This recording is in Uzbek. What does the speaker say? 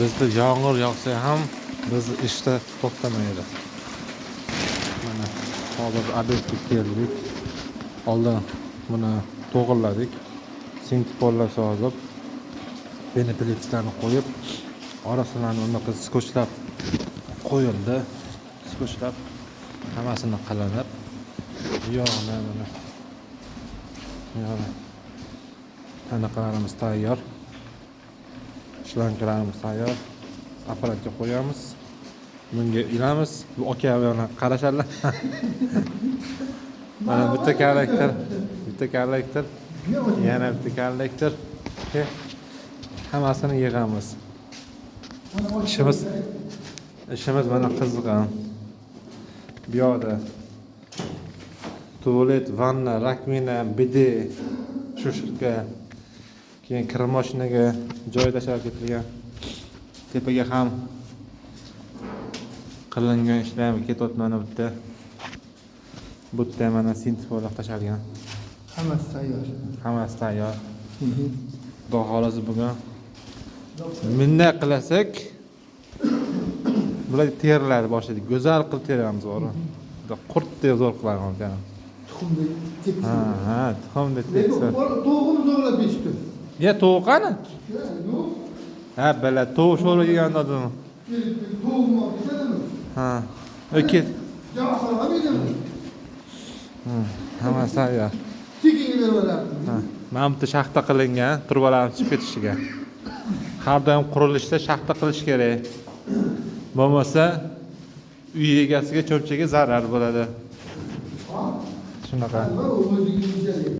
Bizda yomg'ir yog'sa ham bizni ishda to'xtamaydi. Mana hozir обед ga keldik. Oldin buni to'g'irladik. Sintepollar sozib, пеноплиткаlarni qo'yib, orasidan unaqa skotchlab qo'yildi. Skotchlab hammasini qilinib, bu yog'ini, mana bu yog'ini anaqalarimiz tayyor. Shlanglarimiz tayyor. Apparatga qo'yamiz. Bunga ilamiz. Bu aka bilan qarashadilar. Mana bitta kollektor, bitta kollektor, yana bitta kollektor. Hammasini yig'amiz. Ishimiz mana qizg'in. Bu yoqda tualet, vanna, раковина, биде, сушилка, keyin kir mashinaga joy tashlab ketilgan. Tepaga ham qilingan ishlar ketyapti mana bu yerda. Bu yerda mana sintepollar tashalgan. Hammasi tayyor. Hammasi tayyor. Xudo xohlasa, bugun bunday qilasak, bular teriladi boshida. Go'zal qilib teramiz bor. Qurtdek zo'r qilamiz. Tuxumdek tekis. Ha, tuxumdek Lekin tekis. Tovuqni zo'rlab 5 kun. Ya, tovuq qani? Ya, yo'q. Ha, bala, tovuq sho'rva yegan odam. Kelib tovuqni olib ketadimi? Ha. Ket. Jahon ham yedimi? Hammasi tayyor. Tekinga berib yuboradi. Ha, mana bu yerda shaxta qilingan, trubalarni chiqib ketishiga. Har doim qurilishda shaxta qilish kerak. Bo'lmasa uy egasiga cho'nchagi zarar bo'ladi. Ha? Shunaqa. O'zingiz.